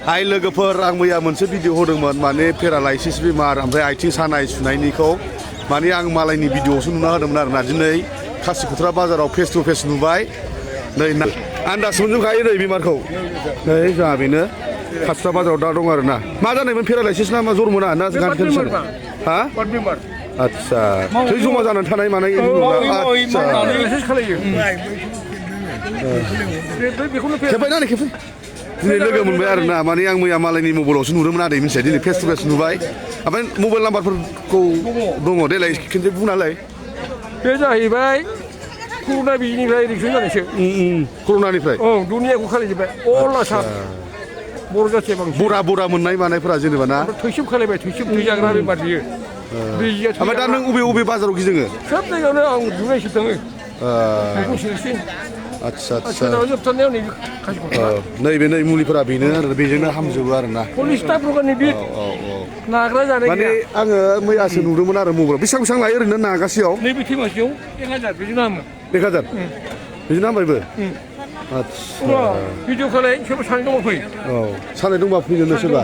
हाय लोगोफोर आं मैया मोनसे भिडिअ होदोंमोन माने पेरालाइसिस बेमार ओमफ्राय आथिं सानाय सुनायनिखौ माने आं मालायनि भिडिअआवसो नुना होदोंमोन आरोना दिनै खासिखत्रा बाजाराव फेस टु फेस नुबाय नै आन्दाज मोनजोबखायो नै बेमारखौ नै जोंहा बेनो खासिखत्रा बाजाराव दा दं आरोना मा जानायमोन पेरालाइसिस ना मा जर मोना ना गान केन्सार हा आदसा थै जमा जानानै थानाय मानाय खेबबायना नै खेबबाय दिनै लोगो मोनबाय आरोना माने आं मैया मालायनि मबाइलावसो नुदोंमोन आदै मिथिया दिनै फेस टु फेस नुबाय ओमफ्राय मबाइल नाम्बारफोरखौ दङ देलाय खिन्थु बुंनालाय बे जाहैबाय कर'ना बिजिनिफ्राय रिक्सन जानायसो कर'नानिफ्राय औ दुनियाखौ खालायजोब्बाय अल आसाम बर' जाथिया बांसिन बरा मोननाय मानायफोरा जेनेबा ना थैसोब खालायबाय थैसोब थैजाग्रा बेमार बियो ओमफ्राय दा नों अबे बाजाराव गिदिङो सोब जायगायावनो आं दुनायसो थाङो आदसा जोबथारनायाव नैबे नै मुलिफोरा बेनो आरो बेजोंनो हामजोबो आरोना पलिसथा प्रकारनि बि नाग्रा जानाय माने आङो मैयासो नुदोंमोन आरो मबाइलाव बेसेबां लायो ओरैनो नागासेयाव नैबे थैमासेयाव 1000 बेजोंनो हामो 1000 बेजोंनो हामबायबो आदसा भिडिअ खालाय सोरबा सानै दङ फै औ सानै दंबा फैनो सोरबा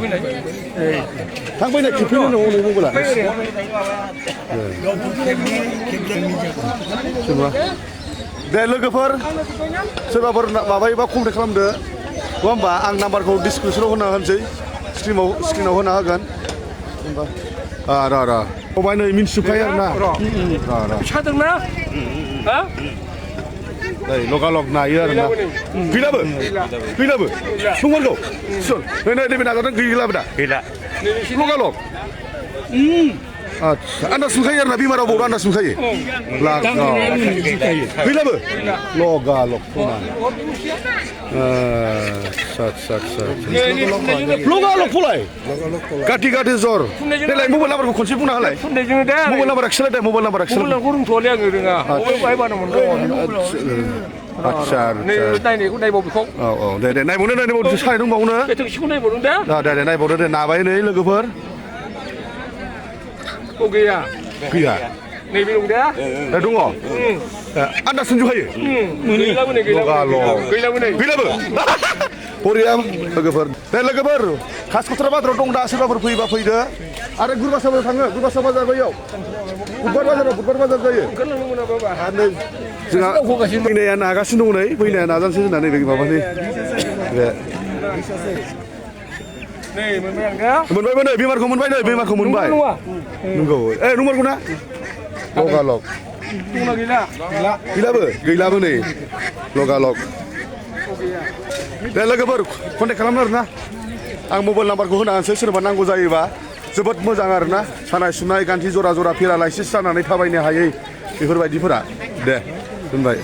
थांबायना खेबफैनो न'आव नै मबाइला सोरबा दे लोगोफोर सोरबाफोर माबायोबा कन्टेक्ट खालामदो नङा होमबा आं नाम्बारखौ डिसक्रिपसनाव होना होनोसै स्क्रिनाव होना होगोन होमबा र' फबाय नै मिन्थिजोबखायो आरोना सादोंना नै लगालग नायो आरोना गैलाबो संगोनखौ नै नैबे नाजादों गैलाबो दा गैला लगालग आदसा आन्दाज मोनखायो आरोना बेमाराव बावनो आन्दाज मोनखायो गैलाबो लगालग लगालग फलाय गाथि जर देलाय मबाइल नाम्बारखौ खनसे बुंना होलाय मबाइल नाम्बारा खिलाय दे मबाइल नाम्बारा खिलाय रोंथ'वालै आङो रोङा बाहाय बानो मोनदों आदसा नायनायखौ नायबाव बेखौ औ दे नायबावनो सानाय दंबावनो बेखौ नायबावदों दे नायबावदो दे नाबाय नै लोगोफोर गैया नैबे दं दे दङ आन्दाज मोनजोबखायो गैलाबो बरिया लोगोफोर दे लोगोफोर खासिखत्रा बाजाराव दं दा सोरबाफोर फैबा फैदो आरो गुरुबासाबाव थाङो गुरुबासा बाजार बैयाव बुधबार बाजार जायो जोंहा फैनाया नागासिनो दं नै फैनाया नाजानोसै जोंना नैबे माबानि मोनबायबो नै बेमारखौ मोनबाय नंगौ नंमारगौ ना लगालग गैलाबो नै लगालग दे लोगोफोर कन्टेक्ट खालामनो आरोना आं मबाइल नाम्बारखौ होना होनोसै सोरबा नांगौ जायोबा जोबोद मोजां आरोना सानाय सुनाय गान्थि जरा पेरालाइसिस जानानै थाबायनो हायै बेफोरबायदिफोरा दे दोनबाय